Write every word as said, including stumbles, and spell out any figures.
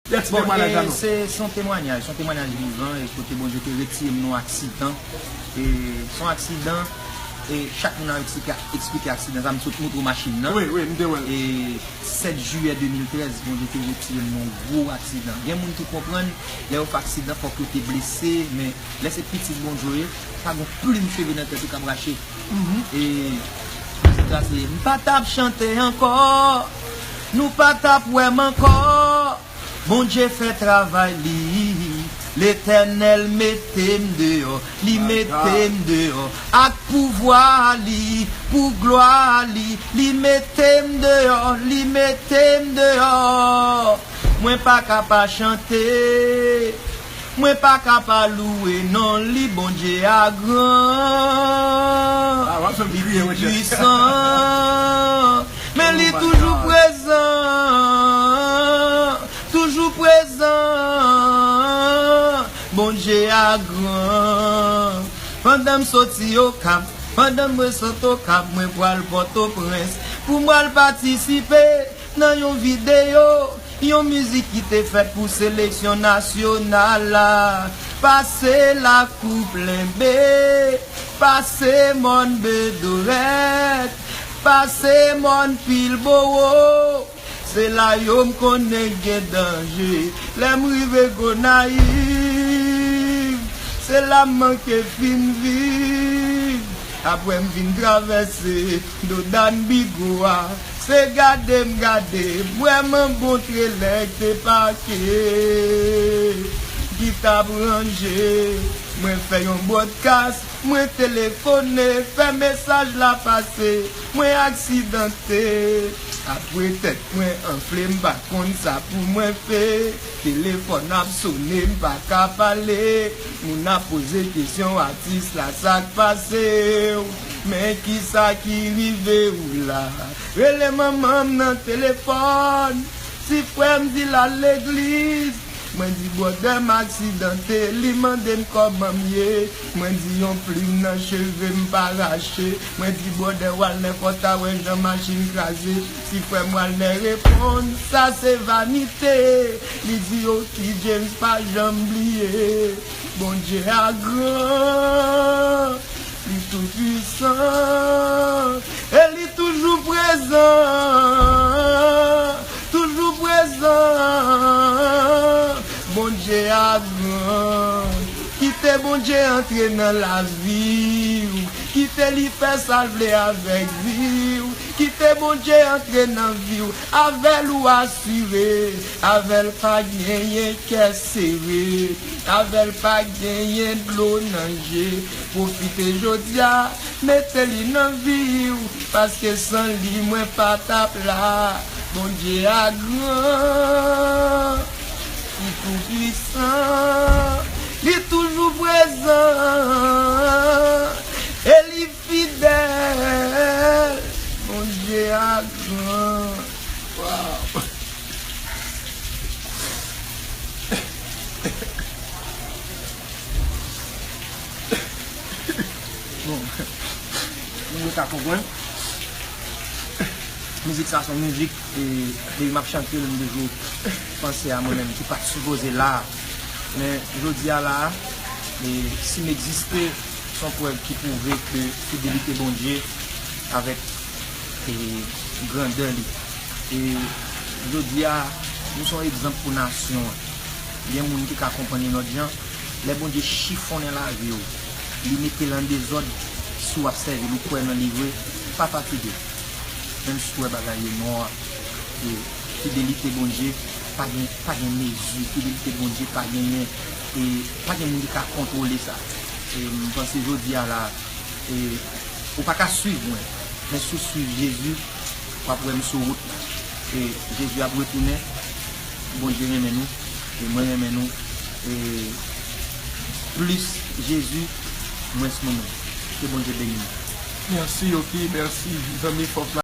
Bon, e, se, se yon temwayaj, se yon temwayaj vivan, e kote Bondye te retire m nan yon aksidan. E, se yon aksidan, e chak moun ap eksplike, eksplike aksidan sa, m sot montre w machin nan. Wi, wi, m te wè l. E sèt jiyè de mil trèz, Bondye te retire m nan yon gwo aksidan. Gen moun ki konprann, lè yo fè aksidan, fòk yo te blese, men lè se pitit Bondye w ye, pa gen plim cheve nan tèt ou k ap rache. E mizik la se, m pa t ap chante ankò, nou pa t ap wè m ankò. Bondye fè travay li, Letènèl mete m deyò, li mete m deyò. Ak pouvwa li, pou glwa li, li mete m deyò, li mete m deyò. Mwen pa ka pa chante. Mwen pa ka pa louwe non li, Bondye a gran, li tou pwisan, men li toujou prezan, toujou prezan, Bondye a gran. Pandan m soti Okap, pandan m resann Okap, mwen pral Pòtoprens pou m al patisipe nan yon videyo, yon mizik ki te fèt pou seleksyon nasyonal la. Pase lakou Plenbe, pase mòn Bedorèt, pase mòn Pilbowo. Se la yo m konnen gen danje. Lè m rive Gonayiv, se la m manke fin viv. Apre m vin travèse Dodàn Bigo a, se gade m gade m, vrèman bon trelè k te pake, ki t ap ranje. Mwen fè yon bwòdkas, mwen telefone, fè mesaj la pase, mwen aksidante. Apre tèt mwen anfle, m pa konn sa pou mwen fè. Telefòn ap sone, m pa ka pale. Moun ap poze kesyon, atis la, sa k pase w? Men kisa ki rive w la? Rele manman m nan telefòn. Ti frè m di l al legliz. Mwen di bwòdè m aksidante, li mande m kòman m ye. Mwen di yon plim nan cheve m pa rache. Mwen di bwòdè Walnè fò w ta wè jan machin kraze. Ti frè m Walnè reponn, sa se vanite. Li di, Oki James pa janm bliye. Bondye a gran, li tou pwisan, e li toujou prezan, toujou prezan. Bondye a gran. Kite Bondye antre nan lavi w. Kite li fè sa l vle avèk vi w. Kite Bondye antre nan vi w. Avè l ou asire. Avè l pa genyen kè sere. Avè l pa genyen dlo nan je. Pwofite jodi a, mete li nan vi w. Paske san li, mwen pa t ap la. Bondye a gran, li tou pwisan, li toujou prezan, e li fidèl. Bondye a gran. Waw. Bon, nou ta konprann. Mizik sa se yon mizik, e, depi m ap chante l, m toujou panse a mwen menm ki pa t sipoze la. Men jodi a la, e, si m egziste, se yon prèv ki pwouve ke fidelite Bondye avèk, e, grandè li. E jodi a, nou se yon egzanp pou nasyon an. Gen moun ki ka konprann yon lòt jan. Lè Bondye chifonnen lavi w, li mete l an dezòd, si w ap sèvi l, ou kwè nan li vre, pa fatige. Menm si w wè bagay yo nwa, e fidelite Bondye pa gen, pa gen mezi, fidelite Bondye pa genyen, e pa gen moun ki ka kontwole sa. E m panse jodi a la, e ou pa ka swiv mwen, men si w swiv Jezi, w ap wè m sou wout la. E Jezi ap retounen. Bondye renmen nou. E mwen renmen nou. E plis Jezi, mwens nou menm. Ke Bondye beni nou. Mèsi, Oki. Mèsi, zanmi. Fòk la.